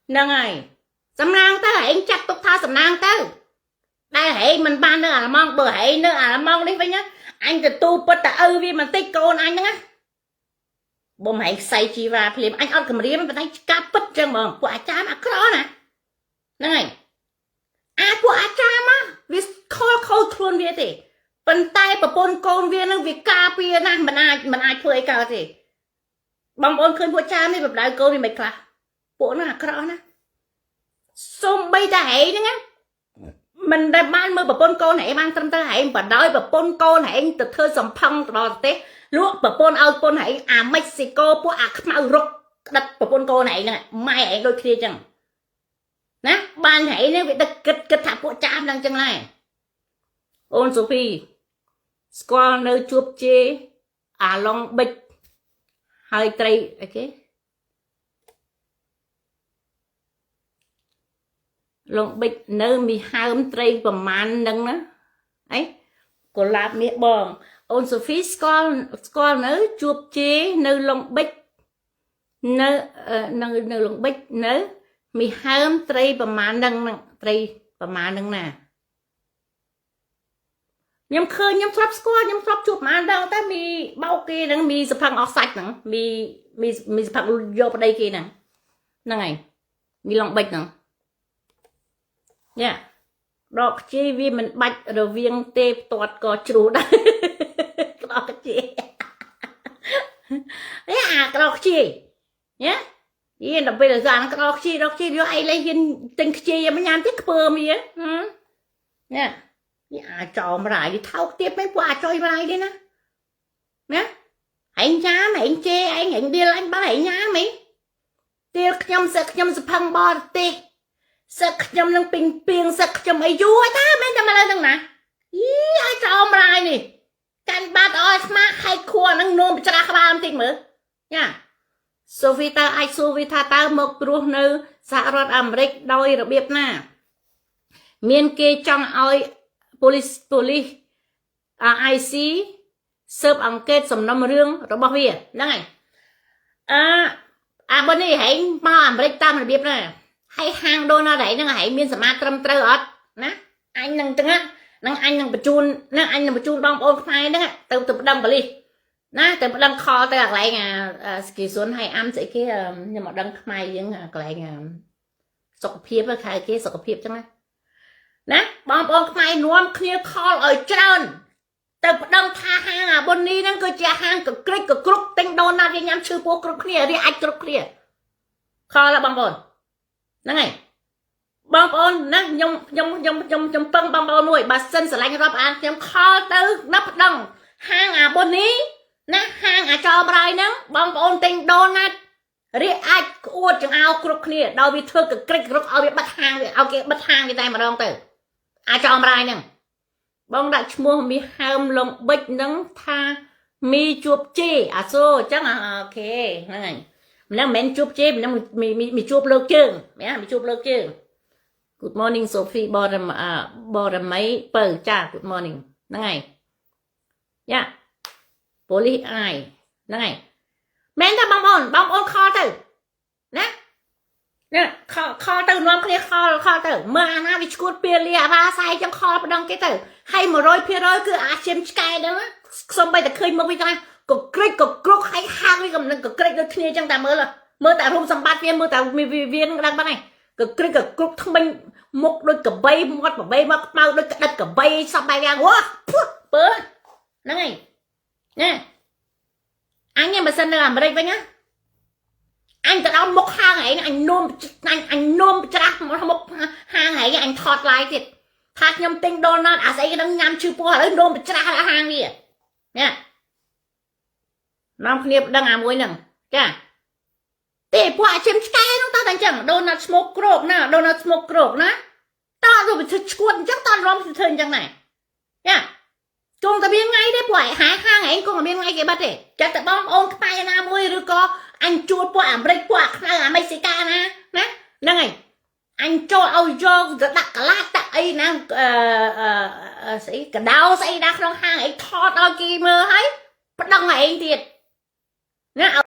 ហ្នឹងហើយសំណាងទៅឯងចាត់ទុកថាសំណាងទៅដែលឯងមិនបាននៅអាឡម៉ង់បើឯងនៅអាឡម៉ង់នេះវិញណាអញទទួលពិតតែឪវាបន្តិចកូនអញហ្នឹងណាបំឯងខ្សែជីវ៉ាភ្លាមអញអត់គម្រាមប៉ុន្តែកាប់ពិតចឹងហ្មងពួកអាចារ្យអាក្រក់ណាហ្នឹងហើយអាពួកអាចារ្យមកវាខលខូចខ្លួនវាទេប៉ុន្តែប្រពន្ធកូនវានឹងវាការពារណាស់មិនអាចធ្វើអីកើតទេបងប្អូនឃើញពួកចាមនេះបដៅកូនវាមិនខ្លះពួកនោះអាក្រក់ណាសំបីតែឯងហ្នឹងណាមិនដែលបានមើលប្រពន្ធកូនឯងបានត្រឹមត្រូវឯងបដ ாய் ប្រពន្ធកូនឯងទៅធ្វើសំផឹងទៅដល់ប្រទេសលក់ប្រពន្ធឲ្យប្រពន្ធឯងអាមិចស៊ីកូពួកអាខ្មៅរុកក្តិតប្រពន្ធកូនឯងហ្នឹងម៉ែឯងដូចគ្នាចឹងណាបានឯងនេះវាដឹកគិតគិតថាពួកចាមហ្នឹងចឹងដែរអូនសូហ្វីស្គាល់នៅជួបជេអាឡុងបិចហើយត្រីអីគេលងបិចនៅមីហើមត្រីប្រមាណនឹងណាអីកុលាបមាសបងអូនសូហ្វីស្គាល់ស្គាល់នៅជួបជេនៅលងបិចនៅនៅនៅលងបិចនៅមីហើមត្រីប្រមាណនឹងត្រីប្រមាណនឹងណាខ្ញុំឃើញខ្ញុំធ្លាប់ស្គាល់ខ្ញុំធ្លាប់ជួបប្រហែលដងតែមីបោកគេហ្នឹងមីសផឹងអស់សាច់ហ្នឹងមីមីមីសផឹងយកប្តីគេហ្នឹងហ្នឹងហើយមីឡុងបិចហ្នឹងយ៉ាដកខ្ជាយវាមិនបាច់រវៀងទេផ្ទាត់ក៏ជ្រុះដែរក្តោកខ្ជាយនេះអាក្តោកខ្ជាយញ៉ាយីដល់ពេលអាក្តោកខ្ជាយដកខ្ជាយយកអីលេហ៊ានទិញខ្ជាយមកញ៉ាំទៀតខ្ពើមវាញ៉ានេះអាចោមរាយថោកទៀតមែនពួកអាចុយរាយទេណាណាឯងញ៉ាំឯងជេរឯងឯងដៀលអញបាត់ឯងញ៉ាំហីទៀលខ្ញុំសឹកខ្ញុំសផឹងបរទេសសឹកខ្ញុំនឹងពីងពីងសឹកខ្ញុំអីយូរហើយតាមែនតែមកលើហ្នឹងណាយីឲ្យចោមរាយនេះកាន់បាត់ឲ្យស្មាហែកខួរហ្នឹងនោមច្រាស់ក្បាលបន្តិចមើលញ៉ាសូហ្វីតើអាចសួរវាថាតើមកព្រោះនៅសហរដ្ឋអាមេរិកដោយរបៀបណាមានគេចង់ឲ្យ police police IC ស៊ើបអង្កេតសំណុំរឿងរបស់វាហ្នឹងហើយអឺអាបើនេះហែងមកអាមេរិកតាមរបៀបណាហើយហាងដូណាត់ហ្នឹងហែងមានសមាត្រឹមត្រូវអត់ណាអញនឹងទាំងហ្នឹងអញនឹងបញ្ជូនណាអញនឹងបញ្ជូនបងប្អូនខ្មែរហ្នឹងទៅទៅប្តឹងប៉ូលីសណាទៅប្តឹងខលទៅកន្លែងអាស្គីស៊ុនហើយអាំស្អីគេខ្ញុំអត់ដឹងខ្មែរយើងកន្លែងសុខភាពខែគេសុខភាពចឹងណាណាបងប្អូនខ្មែរនាំគ្នាខលឲ្យច្រើនទៅប្តឹងថាហាងអាប៊ុននីហ្នឹងគឺជាហាងកក្រិចកគ្រប់ទិញដូណាត់វាញ៉ាំឈឺពោះគ្រប់គ្នារាអាចគ្រប់គ្នាខលបងប្អូនហ្នឹងហើយបងប្អូនណាខ្ញុំខ្ញុំខ្ញុំខ្ញុំខ្ញុំពឹងបងប្អូនមួយបើសិនស្រឡាញ់រាប់អានខ្ញុំខលទៅណាប្តឹងហាងអាប៊ុននីណាហាងអាចោមរាយហ្នឹងបងប្អូនទិញដូណាត់រាអាចក្អួតចង្អោគ្រប់គ្នាដោយវាធ្វើកក្រិចគ្រប់ឲ្យវាបិទហាងវាឲ្យគេបិទហាងគេតែម្ដងទៅអាចោមរាយហ្នឹងបងដាក់ឈ្មោះមីហើមលងបិចនឹងថាមីជួបជេអាសូអញ្ចឹងអូខេហ្នឹងហើយម្នាក់មិនមែនជួបជេម្នាក់មីមីជួបលើកជើងណាមីជួបលើកជើង Good morning Sophie បរមបរមីពៅចា Good morning ហ្នឹងហើយយ៉ា Police eye ហ្នឹងហើយមែនទេបងប្អូនបងប្អូនខលទៅណាណាខលខលទៅនាំគ្នាខលខលទៅមើលអាណាវាឈួតពៀលាអាវ៉ាសែចឹងខលប្តឹងគេទៅហើយ100%គឺអាឈាមឆ្កែហ្នឹងសំបីតែឃើញមុខវាចឹងកក្រិចកគ្រប់ហើយហាងវាក៏នឹងកក្រិចដូចគ្នាចឹងតែមើលមើលតែរូបសម្បត្តិវាមើលតែវានឹងដឹងបាត់ហើយកក្រិចកគ្រប់ថ្មិញមុខដូចកបីមាត់បបីមកខ្មៅដូចក្តិតកបីសពបែបយ៉ាងវ៉ាពើហ្នឹងហើយណាអញបើសិននៅអាមេរិកវិញណាអញទៅដល់មុខហាងឯងអញនោមអញនោមច្រាស់មុខហាងឯងអញថតឡាយទៀតថាខ្ញុំទិញដូណាត់អាស្អីគេនឹងញ៉ាំឈឺពោះឥឡូវនោមច្រាស់ហាងវាណានាំគ្នាដឹងអាមួយហ្នឹងចាទេពួកអាឈាមឆ្កែនោះតោះតែអញ្ចឹងដូណាត់ស្មូកក្រោកណាដូណាត់ស្មូកក្រោកណាតោះទៅធ្វើឈួតអញ្ចឹងតោះរំធ្វើអញ្ចឹងដែរចាគង់តែមានថ្ងៃទេពួកឯងហាហាងឯងគង់តែមានថ្ងៃគេបាត់ទេចាត់តែបងប្អូនខ្មែរណាមួយឬក៏អញជួលពួកអាមេរិកពួកអាខ្មៅអាមេស៊ីកាណាណាហ្នឹងហើយអញចូលឲ្យយកទៅដាក់កលាដាក់អីណាអឺស្អីកដោស្អីណាក្នុងហាងអីថតឲ្យគេមើលហើយប្តឹងឯងទៀតណា។